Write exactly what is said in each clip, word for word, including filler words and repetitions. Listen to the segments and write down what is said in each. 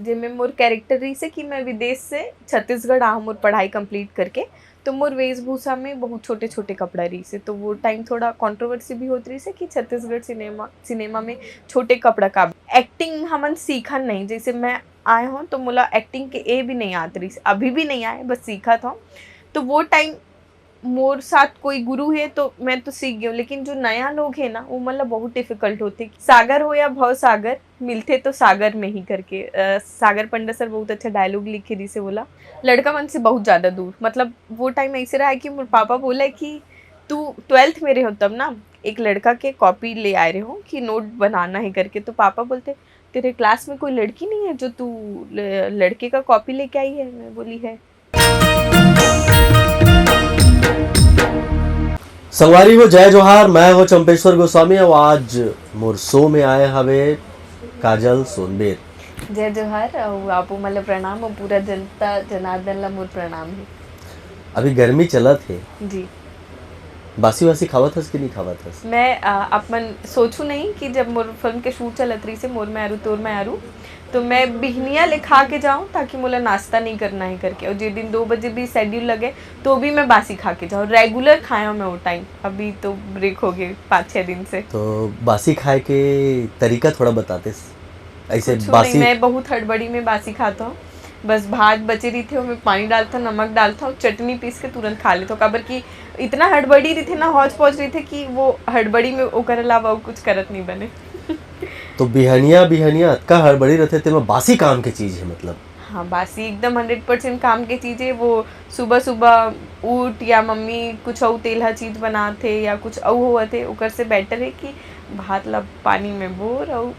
जेमे मोर कैरेक्टर रहिसे कि मैं विदेश से छत्तीसगढ़ आहूँ मोर पढ़ाई कंप्लीट करके, तो मोर वेशभूषा में बहुत छोटे-छोटे कपड़ा रहिसे। तो वो टाइम थोड़ा कंट्रोवर्सी भी होत रहिसे कि छत्तीसगढ़ सिनेमा, सिनेमा में छोटे कपड़ा का। एक्टिंग हमन सीखन नहीं, जैसे मैं आए हों तो मोला एक्टिंग के ए भी नहीं आत रहिसे, अभी भी नहीं आए, बस सीखत हों। तो वो टाइम मोर साथ कोई गुरु हे तो मैं तो सीख गई हूँ, लेकिन जो नया लोग हे ना, वो मतलब बहुत डिफिकल्ट होथे। सागर हो या भव सागर, मिलथे तो सागर में ही करके। अ, सागर पंडा सर बहुत अच्छा डायलॉग लिखे रहिसे बोला, लड़का मन से बहुत ज़्यादा दूर। मतलब वो टाइम ऐसे रहा है कि मोर पापा बोला है कि तू ट्वेल्थ में रहे हो तब ना, एक लड़का के कॉपी ले आए रहे हो कि नोट बनाना है करके, तो पापा बोलते, "तेरे क्लास में कोई लड़की नहीं है जो तू ल-, लड़के का कॉपी लेके आई है?" मैं बोली, "है।" संगवारी हो, जय जोहार, मैं हो चंपेश्वर गोस्वामी। और आज मोर शो में आए हवे काजल सोनबेर। जय जोहार, अउ आप मन ला प्रणाम, अउ पूरा जनता जनार्दन ला मोर प्रणाम हे। अभी गर्मी चलत हे। जी। बासी वासी खावत हस कि नहीं खावत हस? मैं, अ, अपन सोचू नहीं कि जब मोर फिल्म के शूट चलत रहिसे, मोर में आरू तोर में आरू, तो मैं बिहनिया ले खा के जाऊँ, ताकि मोला नाश्ता नहीं करना है करके। और जे दिन दो बजे भी शेड्यूल लगे, तो भी मैं बासी खा के जाऊँ। रेगुलर खाया मैं वो टाइम, अभी तो ब्रेक हो गए पाँच छः दिन से। तो बासी खाए के तरीका थोड़ा बताते। ऐसे कुछ बासी नहीं, मैं बहुत हड़बड़ी में बासी खाता हूँ। बस भात बचे रहिथे, ओमे पानी डालता हूँ, नमक डालता हूँ, चटनी पीस के तुरंत खा लेता हूँ। काबर कि इतना हड़बड़ी रहिथे ना, हौच पौच रहिथे कि वो हड़बड़ी में ओकर अलावा अउ कुछ करत नहीं बने। तो बिहनिया, बिहनिया अतका हड़बड़ी रहिथे, तेमा बासी काम के चीज है मतलब? हाँ, बासी एकदम हंड्रेड परसेंट काम के चीज है। वो सुबह सुबह उठ या मम्मी कुछ अउ तेलहा चीज बनाथे या कुछ अउ होवत हे, ओकर से बेटर है कि भात ला पानी में बोर अउ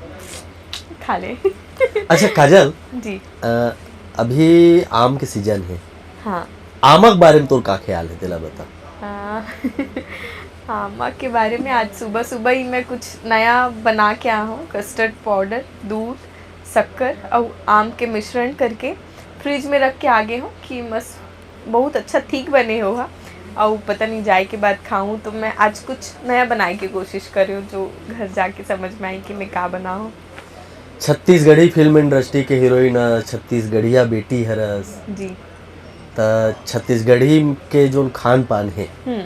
खा ले। अच्छा काजल, जी। अ, अभी आम के सीजन है। हाँ। आमा के बारे में तोर का ख्याल है, तेला बता। हाँ। आमा के बारे में आज सुबह-सुबह ही मैं कुछ नया बना के आया हूँ, कस्टर्ड पाउडर, दूध, शक्कर अउ आम के मिश्रण करके फ्रिज में रख के आ गए हूँ कि मस्त बहुत अच्छा ठीक बने होहा। अउ पता नहीं जाए के बाद खाऊँ, तो मैं आज कुछ नया बनाए के कोशिश करे हूँ, जो घर जाके समझ में आई कि मैं का बनाऊँ। छत्तीसगढ़ी फिल्म इंडस्ट्री के हीरोइन, छत्तीसगढ़िया बेटी हरस। जी। त छत्तीसगढ़ी के जोन खान पान हे, हम्म।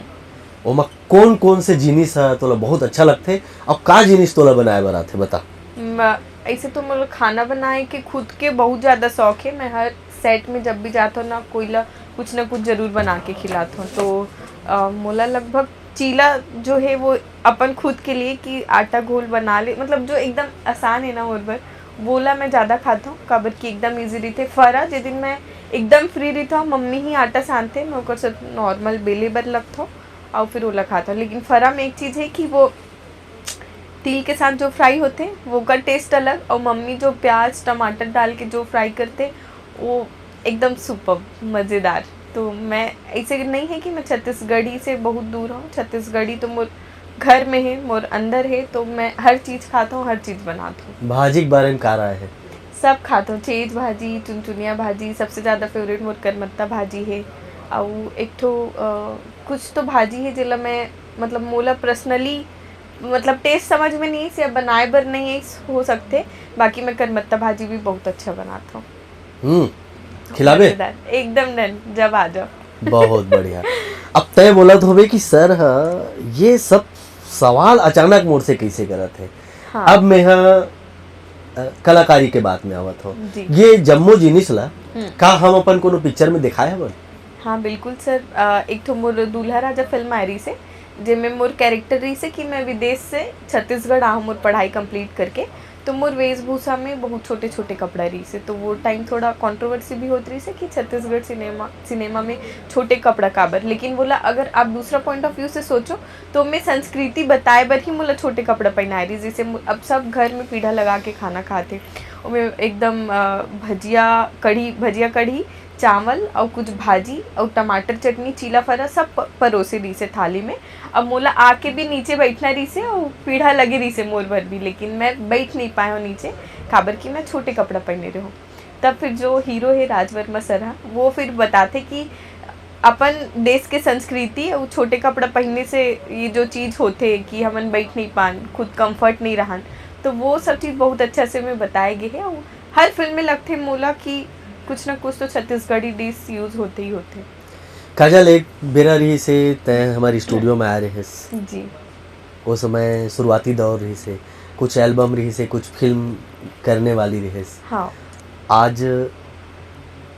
ओमा कौन कौन से जिनिस ह तोला बहुत अच्छा लगथे, अउ का जिनिस तोला बनाए बर आथे, बता। म-, ऐसे तो मोला खाना बनाए के खुद के बहुत ज्यादा शौक है। मैं हर सेट में जब भी जाता हूँ ना, कोई ला कुछ ना कुछ जरूर बना के खिलाता हूँ। तो, अ, मोला लगभग चीला जो है वो अपन खुद के लिए कि आटा घोल बना ले, मतलब जो एकदम आसान है ना मोर बर, वो ला मैं ज्यादा खाता हूँ, काबर कि एकदम ईजी रहिथे। फरा जे दिन मैं एकदम फ्री रहिता हूँ, मम्मी ही आटा सानथे, मैं ओकर से नॉर्मल बेले बर लगता हूँ अउ फिर ओला खाता हूँ। लेकिन फरा में एक चीज है कि वो तिल के साथ जो फ्राई होथे, वो का टेस्ट अलग, अउ मम्मी जो प्याज, टमाटर डाल के जो फ्राई करथे, वो एकदम सुपर मज़ेदार। तो मैं ऐसे नहीं है कि मैं छत्तीसगढ़ी से बहुत दूर हूँ, छत्तीसगढ़ी तो मोर घर में है, मोर अंदर है, तो मैं हर चीज़ खाता हूँ, हर चीज़ बनाता हूँ। भाजी के बारे में का राय है? सब खाता हूँ, चेज भाजी, चुनचुनिया भाजी, सबसे ज़्यादा फेवरेट मोर करमत्ता भाजी है। अउ एक ठो, अ, कुछ तो भाजी है जेला मैं, मतलब मोला पर्सनली मतलब टेस्ट समझ में नहीं है, या बनाए बर नहीं है, हो सकथे, बाकी मैं करमत्ता भाजी भी बहुत अच्छा बनाता हूँ। हम्म, खिलाबे? मजेदार, एकदम डन, जब आ जाओ। बहुत बढ़िया। अब तय बोलत होबे कि सर ह, ये सब सवाल अचानक मोर से कैसे करत है? हाँ। अब मैं ह, अ, कलाकारी के बात में आवत हो। जी। ये जम्मो जिनिस ला हम्म। का हम अपन कोनो पिक्चर में दिखाए हवन? हाँ, बिल्कुल सर। अ, एक ठो मोर दूल्हा राजा फिल्म आए रहिसे, जेमे मोर कैरेक्टर रहिसे कि मैं विदेश से छत्तीसगढ़ आहूँ मोर पढ़ाई कंप्लीट करके। तो मोर वेशभूषा में बहुत छोटे-छोटे कपड़ा रहिसे, तो वो टाइम थोड़ा कंट्रोवर्सी भी होत रहिसे कि छत्तीसगढ़ सिनेमा, सिनेमा में छोटे कपड़ा काबर। लेकिन बोला, अगर आप दूसरा पॉइंट ऑफ व्यू से सोचो, तो मैं संस्कृति बताए बर ही मोला छोटे कपड़ा पहनाए रहिस। जैसे मु-, अब सब घर में पीढ़ा लगा के खाना खाथे, ओमे एकदम, अ, भजिया कढ़ी, भजिया कढ़ी, चावल अउ कुछ भाजी अउ टमाटर चटनी, चीला फरा सब प-, परोसे रहिसे थाली में। अब मोला आके भी नीचे बैठना रहिसे अउ पीढ़ा लगे रहिसे मोर बर भी, लेकिन मैं बैठ नहीं पाए हूँ नीचे, काबर कि मैं छोटे कपड़ा पहने रहूँ। तब फिर जो हीरो है राजवर्मा सर हा, वो फिर बताथे कि अपन देश के संस्कृति अउ छोटे कपड़ा पहनने से ये जो चीज़ होथे कि हमन बैठ नहीं पान, खुद कंफर्ट नहीं रहन, तो वो सब चीज़ बहुत अच्छा से में बताए गे हे। अउ हर फिल्म में लगथे मोला कि कुछ ना कुछ तो छत्तीसगढ़ी डिश यूज होते ही होते। काजल, एक बेरा रहिस हे, तैं हमर स्टूडियो में आए रहिस। जी। वो समय शुरुआती दौर रहिस हे, कुछ एल्बम रहिस हे, कुछ फिल्म करने वाली रहिस। हाँ। आज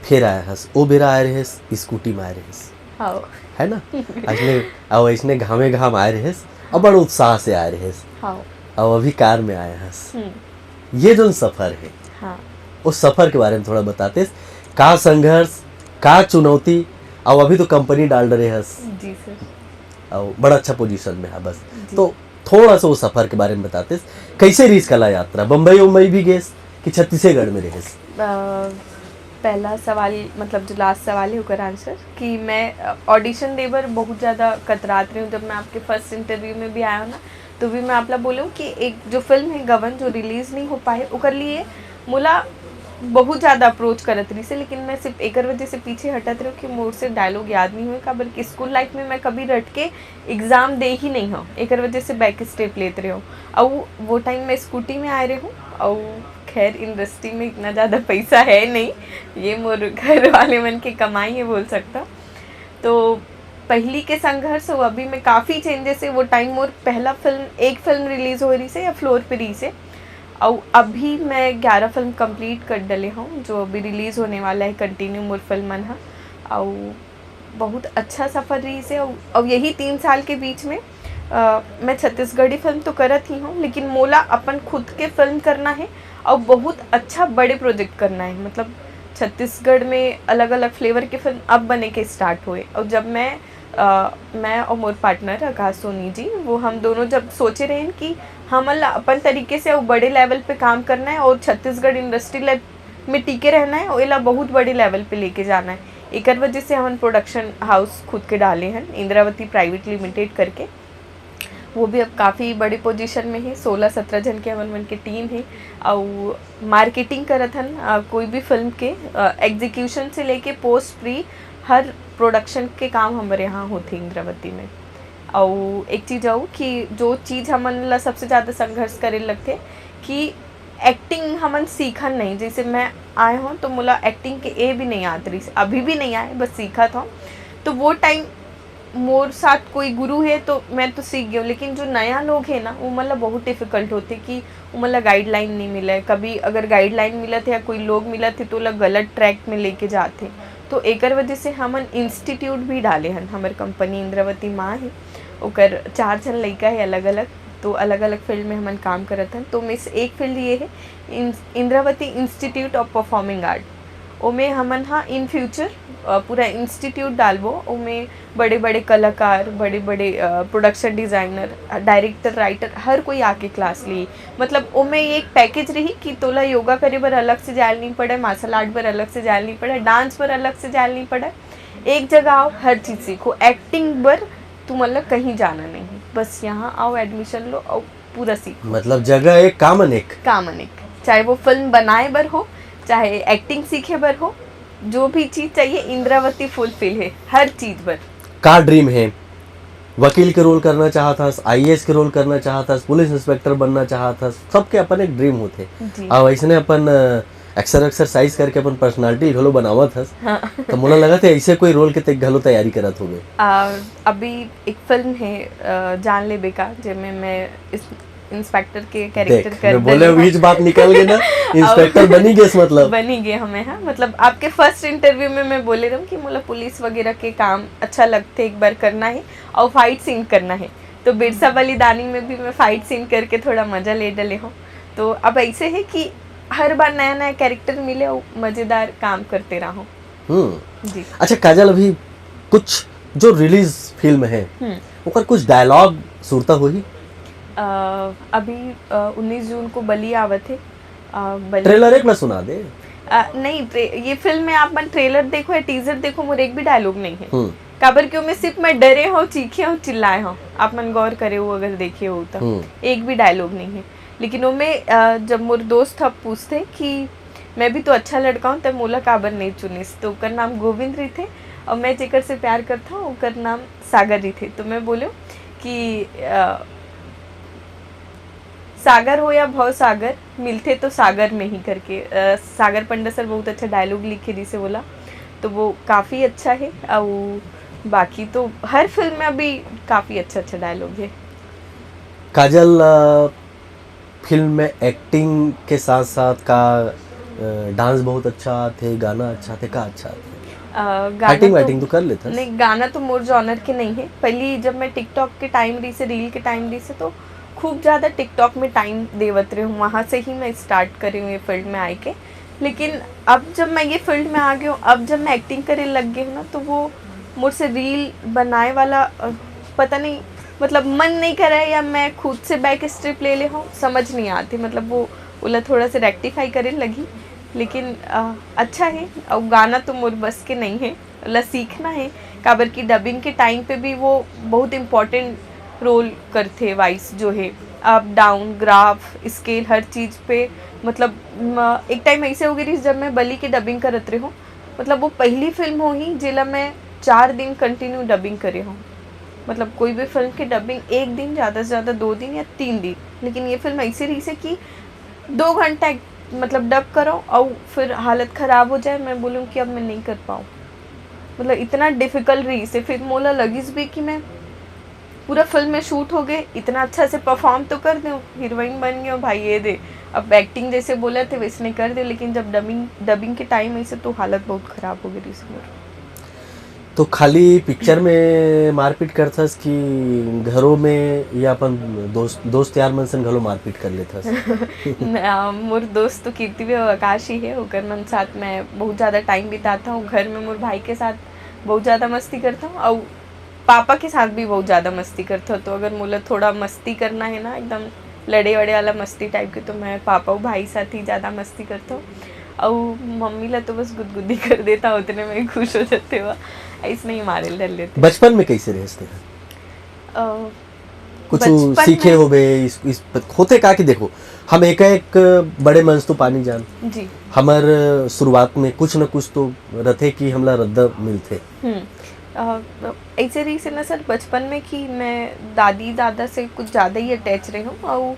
फिर आए हस, वो बेरा आए रहिस, स्कूटी में आए रहिस, हाँ। है ना? अइसने, अब अइसने घामे घाम आए रहिस, अब बड़ उत्साह से आए रहिस, हाँ। अब अभी कार में आए हस। हम्म। ये जोन सफर है, हाँ। उस सफर के बारे में थोड़ा बताते, का संघर्ष, का चुनौती, और अभी तो कंपनी डाल डरे हस, जी सर। और बड़ा अच्छा पोजीशन में है बस। जी। तो थोड़ा सा वो सफर के बारे में बताते, कैसे रहिस कला यात्रा, बम्बई उम्बई भी गेस कि छत्तीसगढ़ में रहिस? अ, पहला सवाल, मतलब जो लास्ट सवाल है ओकर आंसर, कि मैं ऑडिशन दे बर बहुत ज़्यादा कतरात रही हूँ। जब मैं आपके फर्स्ट इंटरव्यू में भी आया हूँ ना, तो भी मैं आपला बोले हूँ कि एक जो फिल्म है गबन, जो रिलीज नहीं हो पाए, ओकर लिए मोला बहुत ज़्यादा अप्रोच करत रहिस हे, लेकिन मैं सिर्फ एकर वजह से पीछे हटत रही हूँ कि मोर से डायलॉग याद नहीं हुए, काबर कि स्कूल लाइफ में मैं कभी रट के एग्जाम दे ही नहीं हूँ, एकर वजह से बैक स्टेप लेत रहे हूँ। और वो टाइम मैं स्कूटी में आए रहे हूँ, और खैर इंडस्ट्री में इतना ज़्यादा पैसा है नहीं, ये मोर घर वाले मन के कमाई है बोल सकता। तो पहली के संघर्ष और अभी में काफ़ी चेंजेस है। वो टाइम मोर पहला फिल्म, एक फिल्म रिलीज हो रहिस हे या फ्लोर पे रहिस हे, और अभी मैं ग्यारह फिल्म कंप्लीट कर डले हूँ, जो अभी रिलीज होने वाला है कंटिन्यू मोर फिल्म मन हा। और बहुत अच्छा सफर रहिस हे। और, और यही तीन साल के बीच में अ, मैं छत्तीसगढ़ी फिल्म तो करत ही हूँ, लेकिन मोला अपन खुद के फिल्म करना है और बहुत अच्छा बड़े प्रोजेक्ट करना है। मतलब छत्तीसगढ़ में अलग अलग फ्लेवर के फिल्म अब बने के स्टार्ट हुए, और जब मैं अ, मैं और मोर पार्टनर आकाश सोनी जी, वो हम दोनों जब सोचे रहे कि हमन ला अपन तरीके से वो बड़े लेवल पे काम करना है और छत्तीसगढ़ इंडस्ट्री ला में टिके रहना है और एला बहुत बड़े लेवल पे लेके जाना है। एकर वजह से हमन प्रोडक्शन हाउस खुद के डाले हैं, इंद्रावती प्राइवेट लिमिटेड करके। वो भी अब काफ़ी बड़े पोजीशन में है, सोलह सत्रह जन के हमन मन के टीम है। और मार्केटिंग करत हन अ, कोई भी फिल्म के, एग्जीक्यूशन से लेके पोस्ट प्री, हर प्रोडक्शन के काम हमारे यहाँ होते इंद्रावती में। और एक चीज़ और कि जो चीज़ हमन ला सबसे ज़्यादा संघर्ष करे लगथे कि एक्टिंग हमन सीखन नहीं। जैसे मैं आए हूँ तो मोला एक्टिंग के ए भी नहीं आत रहिस, अभी भी नहीं आए, बस सीखत हूँ। तो वो टाइम मोर साथ कोई गुरु है तो मैं तो सीख गई हूँ, लेकिन जो नया लोग है ना, वो मतलब बहुत डिफिकल्ट होते कि वो मतलब गाइडलाइन नहीं मिले। कभी अगर गाइडलाइन मिलत है या कोई लोग मिलत है तो ओला गलत ट्रैक में लेके जाते। तो एकर वजह से हमन इंस्टीट्यूट भी डाले हन। हमर कंपनी इंद्रावती माँ है, ओकर चार झन लइका है अलग अलग, तो अलग अलग फील्ड में हमन काम करत हन। तो में से एक फील्ड ये है इन-, Indravati institute of performing art. ओमे हमन हा इन फ्यूचर पूरा इंस्टीट्यूट डालबो। ओमे बड़े बड़े कलाकार, बड़े बड़े प्रोडक्शन डिजाइनर, डायरेक्टर, राइटर, हर कोई आके क्लास ली। मतलब ओमे एक पैकेज रही कि तोला योगा करे बर अलग से जाए नहीं पड़े, मार्शल आर्ट बर अलग से जाए नहीं पड़े, डांस बर अलग से जाए नहीं पड़े। एक जगह आओ, हर चीज सीखो। एक्टिंग बर तुमन ला कहीं जाना नहीं, बस यहाँ आओ, एडमिशन लो और पूरा सीखो। मतलब जगह एक, काम अनेक। काम अनेक, चाहे वो फिल्म बनाए बर हो, चाहे एक्टिंग सीखे बर हो, जो भी चीज चाहिए, इंद्रावती फुलफिल है हर चीज बर। का ड्रीम है? वकील के रोल करना चाहत हस, आईएएस के रोल करना चाहत हस, पुलिस इंस्पेक्टर बनना चाहत हस, सबके अपन एक ड्रीम होथे। जी। अब ऐसने अपन अ, अक्सर अक्सर एक्सरसाइज करके अपन पर्सनालिटी घलो बनावत हस। हाँ। तो मोला लगत है ऐसे कोई रोल के ते घलो तैयारी करत होबे। आ, अभी एक फिल्म है अ, जान लेबे का, जेमे मैं इस इंस्पेक्टर के कैरेक्टर देख, कर मैं बोले डले अभी हूँ। इस बात निकल गई ना, इंस्पेक्टर बनी गेस मतलब। बनी गए हमें, हाँ। मतलब आपके फर्स्ट इंटरव्यू में मैं बोले रहूँ कि मोला पुलिस वगैरह के काम अच्छा लगते, एक बार करना है और फाइट सीन करना है। तो बिरसा बलिदानी में भी मैं फाइट सीन करके थोड़ा मजा ले डले हूँ। तो अब ऐसे है कि हर बार नया नया कैरेक्टर मिले और मजेदार काम करते रहो। हम्म। जी। अच्छा काजल, अभी कुछ जो रिलीज फिल्म है, हम्म। ओकर कुछ डायलॉग सुरता होही? अ, अभी अ, उन्नीस जून को बलि आवत है। अ, बलि ट्रेलर एक ना सुना दे। अ, नहीं, ट्रे-, ये फिल्म में आप मन ट्रेलर देखो या टीजर देखो, मोर एक भी डायलॉग नहीं है। हम्म। काबर क्यों मैं सिर्फ मैं डरे हूँ, चीखे हूँ, चिल्लाए हूँ। आप मन गौर करे हो अगर देखे हो तो हम्म। एक भी डायलॉग नहीं है। लेकिन वो में अ, जब मोर दोस्त ह पूछते कि मैं भी तो अच्छा लड़का हूँ, तब मोला काबर नहीं चुनिस, तो ओकर नाम गोविंद रहिथे और मैं जेकर से प्यार करता हूँ ओकर नाम सागर रहिथे। तो मैं बोले कि अ, सागर हो या भव सागर, मिलथे तो सागर में ही करके। अ, सागर पंडा सर बहुत अच्छा डायलॉग लिखे रिहिसे वोला, तो वो काफ़ी अच्छा है। और बाकी तो हर फिल्म में अभी काफ़ी अच्छा अच्छा डायलॉग है। काजल, अ, फिल्म में एक्टिंग के साथ साथ का, अ, डांस बहुत अच्छा आथे, गाना अच्छा आथे, का अच्छा आथे? अ, गाना फाइटिंग तो वाइटिंग तो कर लेथस? नहीं, गाना तो मोर जॉनर के नहीं है। पहली जब मैं टिकटॉक के टाइम रिहिसे, रील के टाइम रिहिसे, तो खूब ज़्यादा टिकटॉक में टाइम देवत रहे हूँ, वहाँ से ही मैं स्टार्ट करे हूँ ये फील्ड में आए के। लेकिन अब जब मैं ये फील्ड में आ गई हूँ, अब जब मैं एक्टिंग करे लग गई हूँ ना, तो वो मोर से रील बनाए वाला, अ, पता नहीं, मतलब मन नहीं करे या मैं खुद से बैक स्टेप ले ले हूँ, समझ नहीं आती। मतलब वो ओला थोड़ा सा रेक्टिफाई करे लगी, लेकिन अ, अच्छा है। और गाना तो मोर बस के नहीं है, ला सीखना है, काबर कि डबिंग के टाइम पे भी वो बहुत इम्पोर्टेंट रोल करथे। वॉइस जो है, अप डाउन, ग्राफ, स्केल, हर चीज़ पे, मतलब म, एक टाइम ऐसे हो गई रही जब मैं बलि के डबिंग करत रही हूँ। मतलब वो पहली फिल्म होही जेला मैं चार दिन कंटिन्यू डबिंग करे हूँ। मतलब कोई भी फिल्म के डबिंग एक दिन, ज़्यादा से ज़्यादा दो दिन या तीन दिन, लेकिन ये फिल्म ऐसे रहिसे कि दो घंटा एक, मतलब डब करो और फिर हालत ख़राब हो जाए, मैं बोलूँ कि अब मैं नहीं कर पाऊँ। मतलब इतना डिफिकल्ट रहिसे। फिर मोला लगिस भी कि मैं पूरा फिल्म में शूट हो गए, इतना अच्छा से परफॉर्म तो कर दूँ, हीरोइन बन गई हूँ भाई, ये दे। अब एक्टिंग जैसे बोला थे वैसे नहीं कर दे, लेकिन जब डबिंग डबिंग के टाइम ऐसे तो हालत बहुत ख़राब हो गई रहिसे मोर। तो खाली पिक्चर में मारपीट करथस कि घरों में या अपन दोस्त दोस्त यार मन सन घलो मारपीट कर लेथस? न, मोर दोस्त तो कीर्ति भी और आकाश ही है, ओकर मन साथ मैं बहुत ज़्यादा टाइम बिताता हूँ। घर में मोर भाई के साथ बहुत ज़्यादा मस्ती करता हूँ और पापा के साथ भी बहुत ज़्यादा मस्ती करता हूँ। तो अगर मोला थोड़ा मस्ती करना है ना, एकदम लड़े वड़े वाला मस्ती टाइप के, तो मैं पापा और भाई साथ ही ज़्यादा मस्ती करता हूँ। और मम्मी ला तो बस गुदगुदी कर देता हूँ, उतने में ही खुश हो जाते हुआ, ऐसे नहीं मारे डर लेते। बचपन में कैसे रहते हैं? अ, कुछ बचपन सीखे में- होबे इस, इस होथे का कि देखो, हम एक एक बड़े मंच तो पानी जान, जी। हमर शुरुआत में कुछ न कुछ तो रथे कि हमला रद्दा मिलथे। हम्म। अ, ऐसे रहिसे ना सर, बचपन में कि मैं दादी दादा से कुछ ज़्यादा ही अटैच रही हूँ। और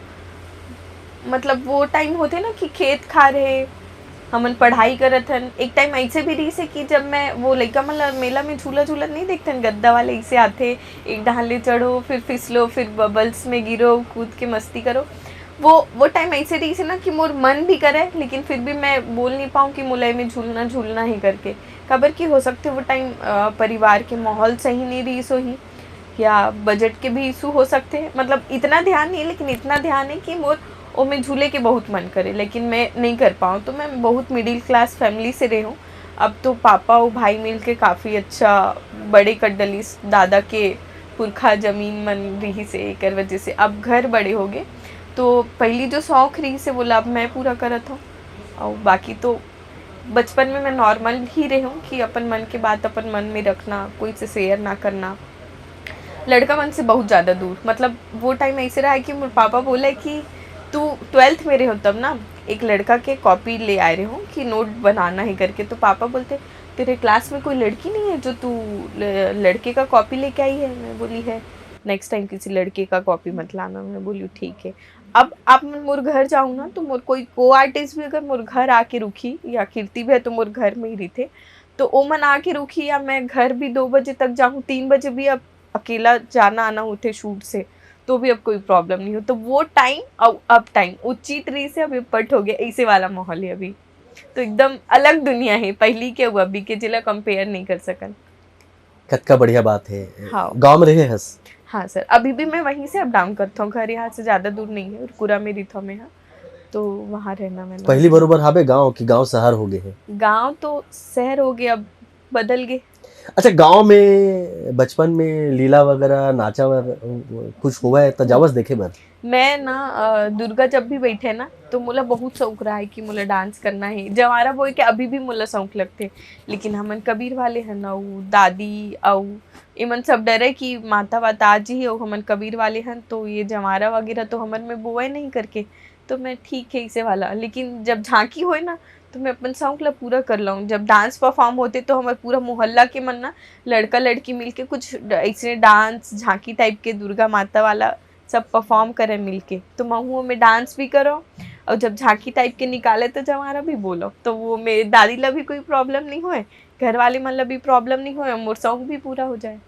मतलब वो टाइम होथे ना कि खेत खार हे, हमन पढ़ाई करत हन। एक टाइम ऐसे भी रहिसे कि जब मैं वो लइका मन ला मेला में झूला झूलत नहीं देखथन, गद्दा वाले ऐसे आथे, एक डहान ले चढ़ो, फिर फिसलो, फिर बबल्स में गिरो, कूद के मस्ती करो। वो वो टाइम ऐसे रहिसे ना कि मोर मन भी करे, लेकिन फिर भी मैं बोल नहीं पाऊँ कि मोला एमे झूलना झूलना ही करके। काबर कि हो सकथे वो टाइम, अ, परिवार के माहौल सही नहीं रहिस होही या बजट के भी इशू हो सकथे। मतलब इतना ध्यान नहीं, लेकिन इतना ध्यान है कि मोर ओमे झूले के बहुत मन करे, लेकिन मैं नहीं कर पाऊँ। तो मैं बहुत मिडिल क्लास फैमिली से रहे हूँ। अब तो पापा और भाई मिल के काफ़ी अच्छा बड़े कर डलिस, दादा के पुरखा जमीन मन रहिसे, एकर वजह से अब घर बड़े हो गए। तो पहली जो शौक रहिसे, वो ला अब मैं पूरा करत हूँ। और बाकी तो बचपन में मैं नॉर्मल ही रहे हूँ कि अपन मन के बात अपन मन में रखना, कोई से शेयर ना करना, लड़का मन से बहुत ज़्यादा दूर। मतलब वो टाइम ऐसे रहा है कि मोर पापा बोले कि तू ट्वेल्थ में रहे हो तब ना, एक लड़का के कॉपी ले आए रहे हो कि नोट बनाना है करके। तो पापा बोलते, तेरे क्लास में कोई लड़की नहीं है जो तू ल-, लड़के का कॉपी लेके आई है? मैं बोली, है, नेक्स्ट टाइम किसी लड़के का कॉपी मत लाना। मैं बोली, ठीक है। अब आप मोर घर जाऊँ ना, तो मोर कोई को आर्टिस्ट भी अगर मोर घर आके रुकी या कीर्ति भी है तो मोर घर में ही रहिथे, तो ओमन आके रुकी या मैं घर भी दो बजे तक जाऊँ, तीन बजे भी अब अकेला जाना आना होथे शूट से, तो भी अब कोई प्रॉब्लम नहीं हो। तो वो टाइम और अब टाइम उचित रहिसे, अब ये पट हो गया, ऐसे वाला माहौल है अभी। तो एकदम अलग दुनिया है पहली के अउ अभी के, जेला कंपेयर नहीं कर सकन। कतका बढ़िया बात है। हाँ। गांव में रहे हस? हाँ सर, अभी भी मैं वहीं से अप डाउन करता हूँ, घर यहाँ से ज़्यादा दूर नहीं है, उरकुरा में रहिता हूँ मैं यहाँ, तो वहाँ रहना मैं पहली बरोबर हाबे गांव कि गांव शहर हो गए है? गांव तो शहर हो गया, अब बदल गए। अच्छा, गांव में बचपन में लीला वगैरह, नाचा वगैरह कुछ हुआ है तो जावस देखे बर? मैं ना, अ, दुर्गा जब भी बैठे ना, तो मोला बहुत शौक रहा है कि मोला डांस करना है। जवारा बोए के अभी भी मोला शौक लगथे, लेकिन हमन कबीर वाले हन, अउ दादी अउ इमन सब डरे कि माता वाता आ जी, अउ हमन कबीर वाले हन, तो ये जवारा वगैरह तो हमर में बोए नहीं करके। तो मैं ठीक है इसे वाला, लेकिन जब झांकी होए ना, तो मैं अपन शौक ला पूरा कर लाऊं। जब डांस परफॉर्म होते तो हमर पूरा मोहल्ला के मन ना, लड़का लड़की मिलके कुछ ड-, ऐसे डांस झांकी टाइप के दुर्गा माता वाला सब परफॉर्म करे मिलके। तो महू में डांस भी करो, और जब झांकी टाइप के निकाले तो जवारा भी बोलो, तो वो मेरे दादी ला भी कोई प्रॉब्लम नहीं होए, घर वाले मन ला भी प्रॉब्लम नहीं होए, मोर शौक भी पूरा हो जाए।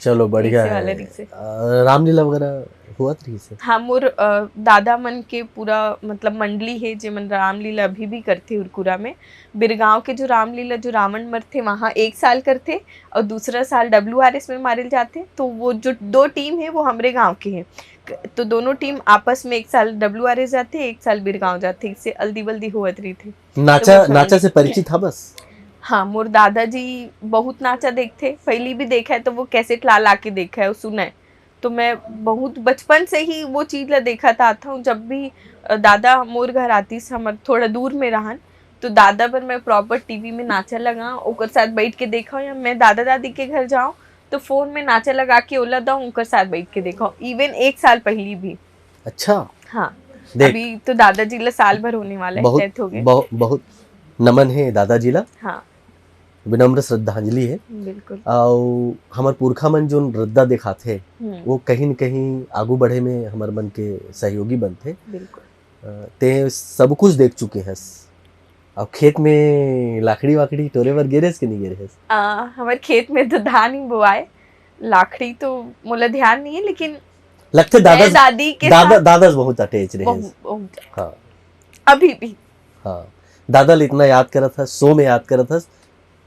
चलो, बढ़िया ऐसे वाला है। रिक्स है। अ, रामलीला वगैरह हुआ था से? हाँ, मोर अ, दादा मन के पूरा मतलब मंडली है, जे मन रामलीला अभी भी करथे उरकुरा में। बिरगांव के जो रामलीला, जो रावण मरथे, वहाँ एक साल करथे और दूसरा साल डब्ल्यू आर एस में मारिल जाथे। तो वो जो दो टीम है, वो हमरे गांव के हैं। क- तो दोनों टीम आपस में एक साल डब्ल्यू आर एस जाथे, एक साल बिरगांव जाथे, इससे अल्दी बल्दी होवत रहिथे। नाचा तो वो नाचा से परिचित था बस। हाँ, मोर दादाजी बहुत नाचा देखथे, पहली भी देखा है तो वो कैसेट ला ला के देखा है और सुना है। तो मैं बहुत बचपन से ही वो चीज ला देखत आत हूँ। जब भी अ, दादा मोर घर आतिस, हमर थोड़ा दूर में रहन, तो दादा बर मैं प्रॉपर टीवी में नाचा लगा, ओकर साथ बैठ के देखा, या मैं दादा दादी के घर जाऊँ तो फोन में नाचा लगा के ओला दऊँ, ओकर साथ बैठ के देखा। इवन एक साल पहली भी। अच्छा। हाँ, देख। अभी तो दादाजी ला साल भर होने वाला है, बहुत डेथ हो गए। बहुत बहुत नमन है दादाजी ला। हाँ, विनम्र श्रद्धांजलि है। बिल्कुल। और हमर पुरखा मन जोन रद्दा दिखाथे, हम्म, वो कहीं न कहीं आगू बढ़े में हमर मन के सहयोगी बनथे। बिल्कुल। अ, ते सब कुछ देख चुके हस। अब खेत में लाकड़ी वाकड़ी टोरे बर गे रहेस कि नहीं गे रहेस? आ, हमारे खेत में तो धान ही बोआए, लाकड़ी तो मोला ध्यान नहीं है, लेकिन लगथे मैं दादा दादी के दादा साथ दादा बहुत अटैच रहेस। बहुत, बहुत, हाँ। अभी भी। हाँ, दादा ला इतना याद करत हस, सो में याद करत हस।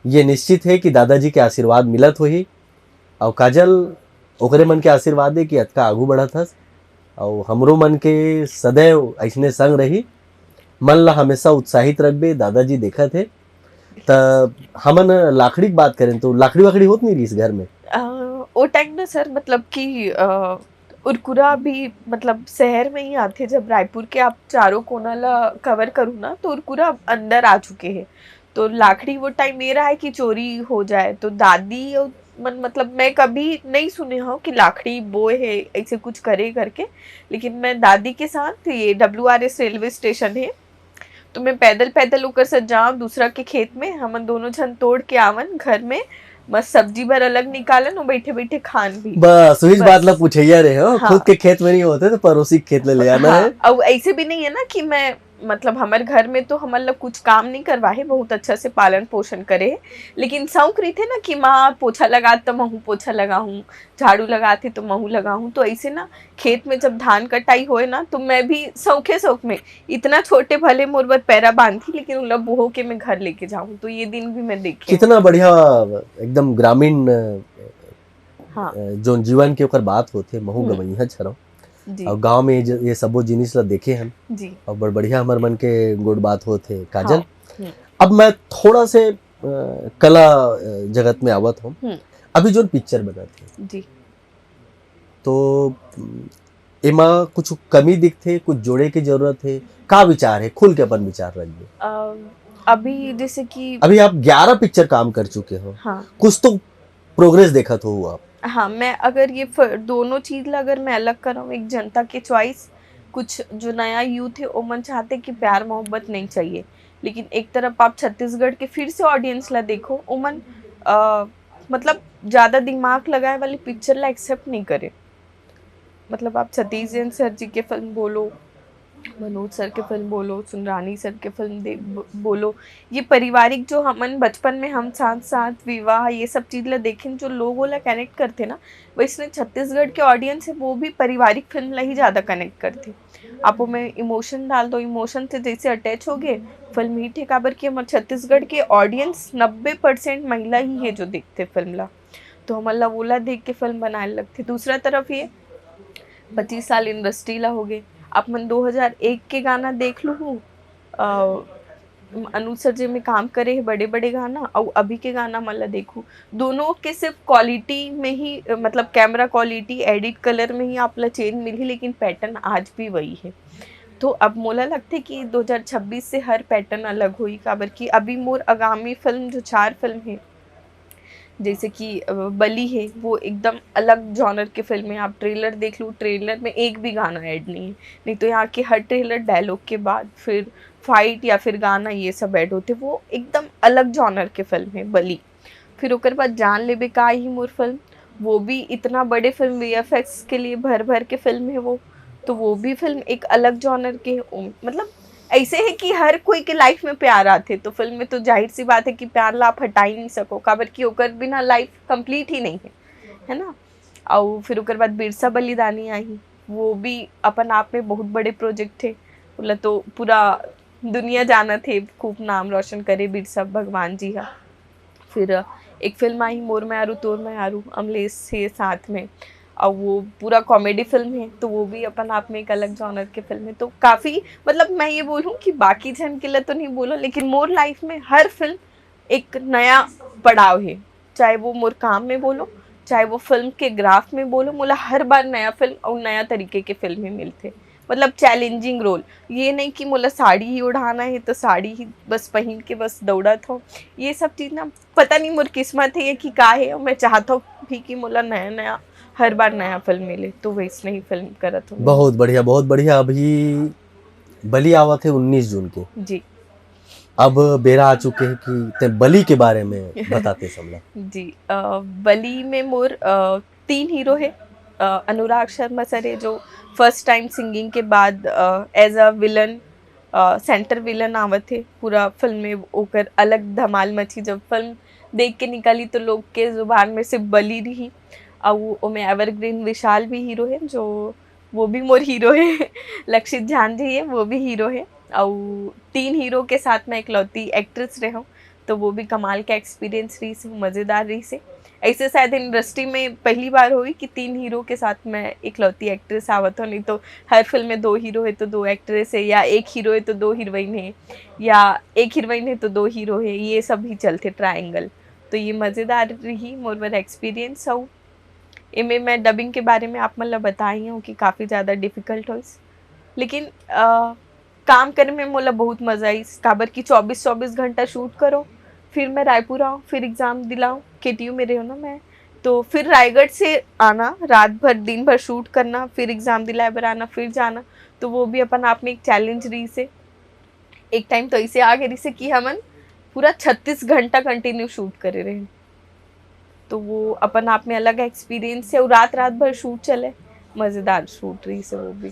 ये निश्चित है कि दादाजी के आशीर्वाद मिलत होही। और काजल, ओकरे मन के आशीर्वाद है कि अतका आगू बढ़त हस, और हमरो मन के सदैव ऐसने संग रही। मन ला हमेशा उत्साहित रखबे, दादाजी देखत है। त हमन लाकड़ी के बात करें तो लाकड़ी वाकड़ी होत नहीं रहीस घर में? अ, ओ टाइम ना सर, मतलब कि अ, उरकुरा भी मतलब शहर में ही आथे। जब रायपुर के आप चारों कोना ला कवर करू ना, तो उरकुरा अंदर आ चुके हैं। तो लाकड़ी वो टाइम ये रहा है कि चोरी हो जाए, तो दादी और मन, मतलब मैं कभी नहीं सुने हूँ कि लाकड़ी बोए है ऐसे कुछ करे करके। लेकिन मैं दादी के साथ, ये W R S railway station है, तो मैं पैदल पैदल ओकर साथ जाऊँ दूसरा के खेत में, हमन दोनों झन तोड़ के आवन घर में, मस्त सब्जी बर अलग निकालन और बैठे बैठे खान भी। बस वही बस। बात ला पूछैया रहे हो, हाँ। खुद के खेत में नहीं होते तो पड़ोसी के खेत ले ले आना है। हाँ, अब ऐसे भी नहीं है ना कि मैं, मतलब हमारे घर में तो हमन ला कुछ काम नहीं करवा है, बहुत अच्छा से पालन पोषण करे है, लेकिन शौक रहिथे ना कि माँ पोछा लगात तो महू पोछा लगाहूँ, झाड़ू लगात है तो महू लगाहूँ। तो ऐसे ना खेत में जब धान कटाई होए ना, तो मैं भी शौके शौक में इतना छोटे भले मोर बर पैरा बांधी, लेकिन उला बोहो के मैं घर लेके जाऊँ। तो ये दिन भी मैं देखे। कितना बढ़िया, एकदम ग्रामीण अ, हाँ। अ, जोन जीवन के ओकर बात होथे, महू हम्म। गवैया छरव। जी। और गांव में ये ज-, ये सबो जिनिस ला देखे हम। जी। और बड़ बढ़िया हमर मन के गोठ बात होथे काजल। हाँ। हम्म। अब मैं थोड़ा से अ, कला अ, जगत में आवत हूँ। हम्म। अभी जोन पिक्चर बनत हे, जी। तो अम, एमा कुछ कमी दिखथे, कुछ जोड़े के जरूरत है, का विचार है? खुल के अपन विचार रखिए। अ, अभी जैसे कि अभी आप ग्यारह पिक्चर काम कर चुके हो, हाँ। कुछ तो प्रोग्रेस देखत हो आप। हाँ, मैं अगर ये फ-, दोनों चीज ला अगर मैं अलग कराऊँ, एक जनता के चॉइस, कुछ जो नया यूथ है, ओमन चाहते कि प्यार मोहब्बत नहीं चाहिए, लेकिन एक तरफ आप छत्तीसगढ़ के फिर से ऑडियंस ला देखो, ओमन अ, मतलब ज्यादा दिमाग लगाए वाली पिक्चर ला एक्सेप्ट नहीं करे। मतलब आप सतीश जैन सर जी के फिल्म बोलो, मनोज सर के फिल्म बोलो, सुंदरानी सर के फिल्म दे ब-, बोलो, ये पारिवारिक जो हमन बचपन में हम साथ साथ विवाह ये सब चीज ला देखें, जो लोगों ला कनेक्ट करते ना, वैसने छत्तीसगढ़ के ऑडियंस है वो भी पारिवारिक फिल्म ला ही ज्यादा कनेक्ट करते। आप ओमे इमोशन डाल दो, इमोशन से जैसे अटैच हो गए, फिल्म हिट है। काबर कि हमर छत्तीसगढ़ के ऑडियंस नब्बे परसेंट महिला ही है जो देखते फिल्म ला, तो हमन ला वोला देख के फिल्म बनाए लगथे। दूसरा तरफ ये पच्चीस साल इंडस्ट्री ला हो गए, आप मन दो हज़ार एक के गाना देख लू, अ, अनुज सर जी में काम करे है बड़े बड़े गाना, अउ अभी के गाना मन ला देखू, दोनों के सिर्फ क्वालिटी में ही, अ, मतलब कैमरा क्वालिटी, एडिट कलर में ही आप ला चेंज मिलही, लेकिन पैटर्न आज भी वही है। तो अब मोला लगथे कि दो हज़ार छब्बीस से हर पैटर्न अलग होही, काबर कि अभी मोर आगामी फिल्म जो चार फिल्म है, जैसे कि अ, बली है, वो एकदम अलग जॉनर के फिल्म है। आप ट्रेलर देख लो, ट्रेलर में एक भी गाना ऐड नहीं है, नहीं तो यहाँ के हर ट्रेलर डायलॉग के बाद फिर फाइट या फिर गाना ये सब ऐड होते। वो एकदम अलग जॉनर के फिल्म है बली। फिर ओकर बाद जान लेबे का ही मोर फिल्म, वो भी इतना बड़े फिल्म, वीएफएक्स के लिए भर भर के फिल्म है वो, तो वो भी फिल्म एक अलग जॉनर के है। उम, मतलब ऐसे है कि हर कोई के लाइफ में प्यार आथे, तो फिल्म में तो जाहिर सी बात है कि प्यार ला आप हटा ही नहीं सको, काबर कि ओकर बिना लाइफ कंप्लीट ही नहीं है, है ना। और फिर ओकर बाद बिरसा बलिदानी आई, वो भी अपन आप में बहुत बड़े प्रोजेक्ट है, बोला तो पूरा दुनिया जानत है, खूब नाम रोशन करे बिरसा भगवान जी हा। फिर एक फिल्म आई मोर मयारू तोर मयारू, अमलेश से साथ में, और वो पूरा कॉमेडी फिल्म है, तो वो भी अपन आप में एक अलग जॉनर के फिल्म है। तो काफ़ी, मतलब मैं ये बोलूँ कि बाकी जन के लिए तो नहीं बोलो, लेकिन मोर लाइफ में हर फिल्म एक नया पड़ाव है, चाहे वो मोर काम में बोलो, चाहे वो फिल्म के ग्राफ में बोलो, मोला हर बार नया फिल्म और नया तरीके के फिल्म ही मिलते, मतलब चैलेंजिंग रोल। ये नहीं कि मोला साड़ी ही ओढ़ाना है तो साड़ी ही बस पहन के बस दौड़त हो। ये सब चीज़ ना, पता नहीं मोर किस्मत है या कि का है, और मैं चाहत हूँ भी कि मोला नया नया, हर बार नया फिल्म मिले, तो वैसने ही फिल्म करत हूँ। बहुत बढ़िया, बहुत बढ़िया। अभी बलि आवत है उन्नीस जून के। जी। अब बेरा आ चुके हैं कि ते बलि के बारे में बताते सबला। जी, अ, बलि में मोर, अ, तीन हीरो है। अ, अनुराग शर्मा सर है, जो फर्स्ट टाइम सिंगिंग के बाद as a villain, centre villain आवत है पूरा फिल्म में। ओकर अलग धमाल मची, जब फिल्म देख के निकाली तो लोग के जुबान में सिर्फ बलि रही। और ओमे एवरग्रीन विशाल भी हीरो है, जो वो भी मोर हीरो है। लक्षित झांझे है, वो भी हीरो है। और तीन हीरो के साथ मैं इकलौती एक्ट्रेस रहूँ, तो वो भी कमाल का एक्सपीरियंस रही से, मज़ेदार रही से। ऐसे शायद इंडस्ट्री में पहली बार हुई कि तीन हीरो के साथ मैं इकलौती एक्ट्रेस आवत हो, नहीं तो हर फिल्म में दो हीरो है तो दो एक्ट्रेस है, या एक हीरो है तो दो हीरोइन है, या एक हीरोइन है तो दो हीरो है, ये सब ही चलते ट्रायंगल। तो ये मज़ेदार रही मोर बर एक्सपीरियंस। और एमे मैं डबिंग के बारे में आप मन ला बताई हूँ कि काफ़ी ज़्यादा डिफिकल्ट होइस, लेकिन अ, काम करे में मोला बहुत मज़ा आइस, काबर कि चौबीस चौबीस घंटा शूट करो, फिर मैं रायपुर आऊँ, फिर एग्ज़ाम दिलाऊँ, केटीयू में रहूँ ना मैं, तो फिर रायगढ़ से आना, रात भर दिन भर शूट करना, फिर एग्ज़ाम दिलाए बर आना, फिर जाना, तो वो भी अपन आप में एक चैलेंज रही से। एक टाइम तो ऐसे आ गए रही से कि हमन पूरा छत्तीस घंटा कंटिन्यू शूट करे रहे, तो वो अपन आप में अलग एक्सपीरियंस है। और रात रात भर शूट चले, मज़ेदार शूट रही से वो भी।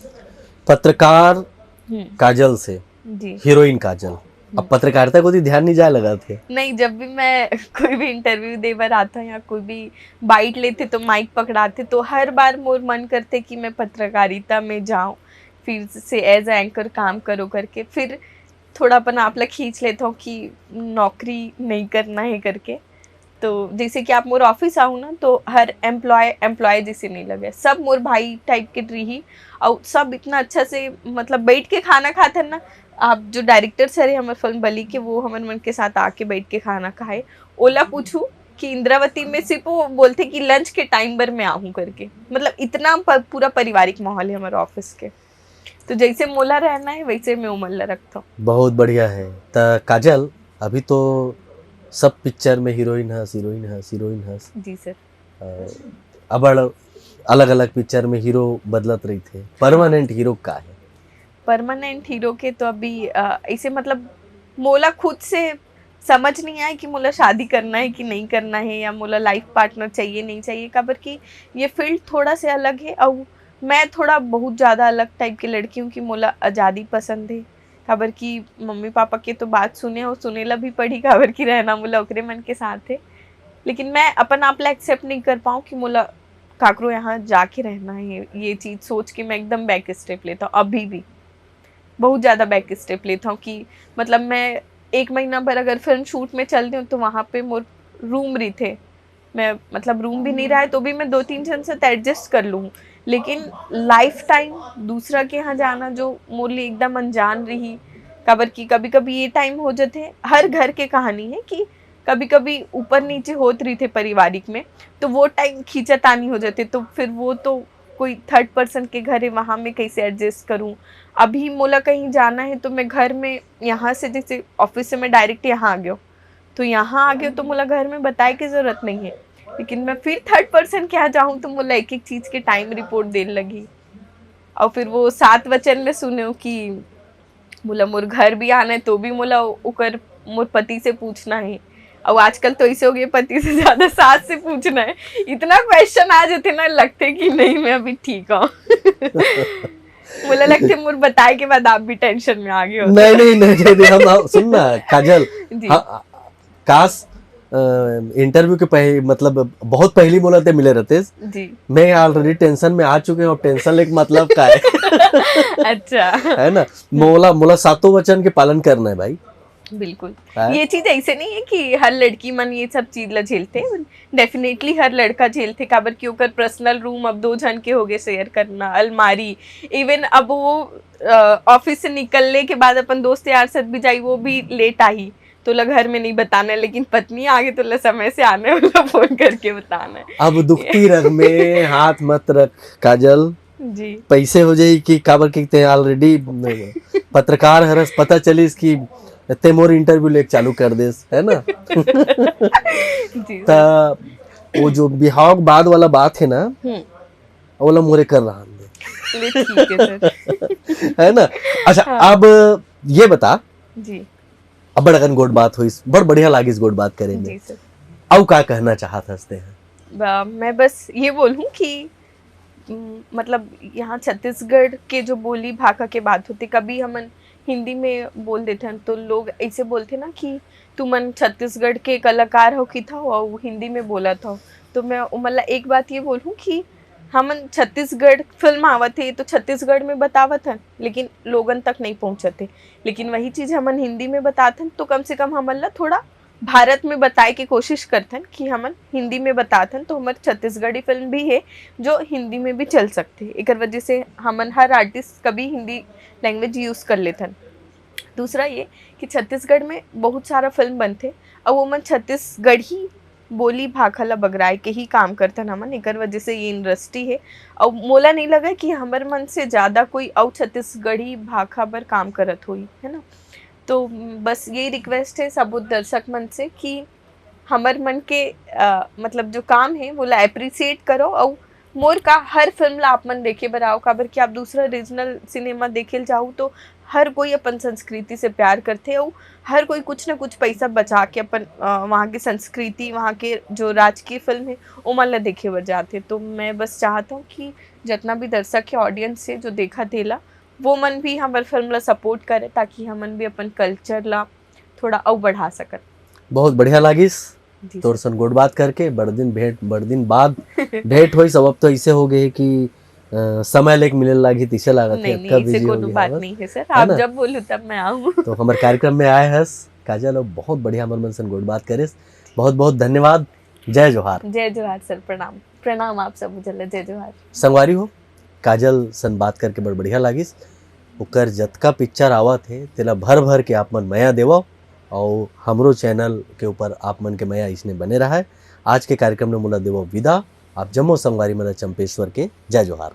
पत्रकार हम्म, काजल से जी। हीरोइन काजल, अब पत्रकारिता को ध्यान नहीं जाए लगा थे। नहीं, जब भी मैं कोई भी इंटरव्यू दे बर आता या कोई भी बाइट लेते तो माइक पकड़ाते, तो हर बार मोर मन करते कि मैं पत्रकारिता में जाऊँ, फिर से एज एंकर काम करो करके। फिर थोड़ा अपन आप ला खींच लेता हूँ कि नौकरी नहीं करना है करके। तो जैसे कि आप मोर ऑफिस आओ ना, तो हर एम्प्लॉय एम्प्लॉय जैसे नहीं लगे, सब मोर भाई टाइप के रही। और सब इतना अच्छा से, मतलब बैठ के खाना खाते हैं ना। आप जो डायरेक्टर सर है हमारे फिल्म बलि के, वो हमारे मन के साथ आके बैठ के खाना खाए। ओला पूछू कि इंद्रावती में सिर्फ वो बोलते कि लंच के टाइम पर मैं आऊँ करके। मतलब इतना प-, पूरा पारिवारिक माहौल है हमारे ऑफिस के। तो जैसे मोला रहना है वैसे मैं उमर ला रखता हूँ। बहुत बढ़िया है। त काजल, अभी तो सब पिक्चर में हीरोइन हस, हीरोइन हस, हीरोइन हस। जी सर। अ, अबड़ अलग अलग पिक्चर में हीरो बदलत रही थे, परमानेंट हीरो का है? परमानेंट हीरो के तो अभी अ, ऐसे मतलब मोला खुद से समझ नहीं आए कि मोला शादी करना है कि नहीं करना है, या मोला लाइफ पार्टनर चाहिए नहीं चाहिए, काबर कि ये फील्ड थोड़ा से अलग है। और मैं थोड़ा बहुत ज़्यादा अलग टाइप की लड़की हूँ कि मोला आज़ादी पसंद है। काबर कि मम्मी पापा के तो बात सुने और सुने ला भी पड़ी, काबर कि रहना मोला ओकरे मन के साथ है। लेकिन मैं अपन आप ला एक्सेप्ट नहीं कर पाऊँ कि मोला काकरो यहाँ जाके रहना है। ये चीज़ सोच के मैं एकदम बैक स्टेप लेता हूँ, अभी भी बहुत ज़्यादा बैक स्टेप लेता हूँ कि मतलब मैं एक महीना भर अगर फिल्म शूट में चल दूँ तो वहाँ पे मोर रूम रही थे, मैं मतलब रूम भी नहीं रहा है तो भी मैं दो तीन जन से एडजस्ट कर लूँ। लेकिन लाइफ टाइम दूसरा के यहाँ जाना जो मोर लिए एकदम अनजान रही, काबर कि कभी कभी ये टाइम हो जाते हैं, हर घर के कहानी है कि कभी कभी ऊपर नीचे होत रही थे पारिवारिक में, तो वो टाइम खींचातानी हो जाते, तो फिर वो तो कोई थर्ड पर्सन के घर है, वहाँ मैं कैसे एडजस्ट करूँ। अभी मोला कहीं जाना है तो मैं घर में, यहाँ से जैसे ऑफिस से मैं डायरेक्ट यहाँ आ गयो, तो यहाँ आ गयो तो मोला घर में बताए के जरूरत नहीं है। लेकिन मैं फिर थर्ड पर्सन के यहाँ जाऊँ तो मोला एक एक चीज़ के टाइम रिपोर्ट देने लगी। और फिर वो सात वचन में सुने कि मोला मोर घर भी आना है तो भी मोला ओकर, मोर पति से पूछना है। अउ आजकल तो ऐसे हो गए, पति से ज्यादा सास से पूछना है। इतना क्वेश्चन आ जाते ना, लगते कि नहीं, मैं अभी ठीक हूँ। मुझे लगते मोर बताए के बाद आप भी टेंशन में आ गए हो। नहीं नहीं नहीं नहीं, नहीं हम, हम सुन ना काजल। जी। हाँ, काश इंटरव्यू के पहले, मतलब बहुत पहली मोला ते मिले रहते। जी। मैं ऑलरेडी टेंशन में आ चुके हूँ। टेंशन लेके मतलब का है? अच्छा। है ना? मोला मोला सातों वचन के पालन करना है भाई। बिल्कुल। हाँ। ये चीज ऐसे नहीं है कि हर लड़की मन ये सब चीज ला झेलते। डेफिनेटली हर लड़का झेलते, काबर कि ओकर पर्सनल रूम अब दो झन के होगे शेयर करना, अलमारी, इवन अब वो ऑफिस से निकलने के बाद अपन दोस्त यार साथ भी जाई, वो भी लेट आई, तो ला घर में नहीं बताना है, लेकिन पत्नी आगे तो ला समय से आना है, ओला फोन करके बताना है। अब दुखती रग में हाथ मत रख काजल। जी। पैसे हो जाई कि काबर कि ते ऑलरेडी पत्रकार हरस, पता चलिस कि ते मोर इंटरव्यू लेके चालू कर देस, है ना? जी। त वो जो बिहाव के बाद वाला बात है ना, हम्म। ओला मोरे कर रहन दे, चलिए, ठीक है सर। है ना? अच्छा, हाँ। अब ये बता, जी। अब बड़ अकन गोठ बात होइस, बड़ बढ़िया लागिस गोठ बात करे में। जी सर। अउ का कहना चाहत हस ते? ब- मैं बस ये बोलूँ कि उम, मतलब यहाँ छत्तीसगढ़ के जो बोली भाखा के बात होते, कभी हमन हिंदी में बोल देते हैं तो लोग ऐसे बोलते ना कि तुमन छत्तीसगढ़ के कलाकार हो कि था, और हिंदी में बोला था। तो मैं उमन ला एक बात ये बोलूँ कि हमन छत्तीसगढ़ फिल्म आवत है तो छत्तीसगढ़ में बतावत हन, लेकिन लोगन तक नहीं पहुँचत है। लेकिन वही चीज हमन हिंदी में बताथन तो कम से कम हमन ला थोड़ा भारत में बताए के कोशिश करथन कि हमन हिंदी में बताथन, तो हमर छत्तीसगढ़ी फिल्म भी है जो हिंदी में भी चल सकते। एकर वजह से हमन हर आर्टिस्ट कभी हिंदी लैंग्वेज यूज कर लेथन। दूसरा ये कि छत्तीसगढ़ में बहुत सारा फिल्म बनथे, अउ ओमन छत्तीसगढ़ी बोली भाखा ला बगराए के ही काम करथन हमन, एकर वजह से ये इंडस्ट्री है। अउ मोला नहीं लगा कि हमर मन से ज्यादा कोई अउ छत्तीसगढ़ी भाखा बर काम करत होई, है ना? तो बस ये रिक्वेस्ट है सब दर्शक मन से कि हमर मन के अ, मतलब जो काम है वो ला अप्रिशिएट करो, अउ मोर का हर फिल्म ला आप मन देखे बर आओ, काबर कि आप दूसरा रीजनल सिनेमा देखे ल जाहू तो हर कोई अपन संस्कृति से प्यार करथे, अउ हर कोई कुछ ना कुछ पैसा बचा के अपन अ, वहाँ के संस्कृति, वहाँ के जो राजकीय फिल्म है, ओमन ला देखे बर जाथे। तो मैं बस चाहत हूँ कि जितना भी दर्शक है, ऑडियंस है जो देखा तेला, वो मन भी हमर फिल्म ला सपोर्ट करे, ताकि हमन भी अपन कल्चर ला थोड़ा अउ बढ़ा सकत। बहुत बढ़िया लागिस जी तोर सन गोठ बात करके। बड़ दिन भेंट, बड़ दिन बाद भेंट होइस। अब तो ऐसे हो गए कि अ, समय लेके मिले लागी, तिसे लागत है, नहीं, अतका नहीं, ऐसे बिजी हो कोनो गए बात हवस। नहीं है सर, है आप ना? जब बोलू तब मैं आऊँ। तो हमर कार्यक्रम में आए हस काजल, और बहुत बढ़िया हमर मन सन गोठ बात करिस। बहुत बहुत धन्यवाद। जय जोहार। जय जोहार सर, प्रणाम। प्रणाम आप सब उजल, जय जोहार। संगवारी हो, काजल सन बात करके बड़ बढ़िया लागिस। ओकर जतका पिक्चर आवत हे, तेला भर भर के आप मन मया देवव, और हमरो चैनल के ऊपर आप मन के मया इसने बने रहा है। आज के कार्यक्रम में मोला देवव विदा। आप जम्मो संगवारी मन ला चंपेश्वर के जय जोहार।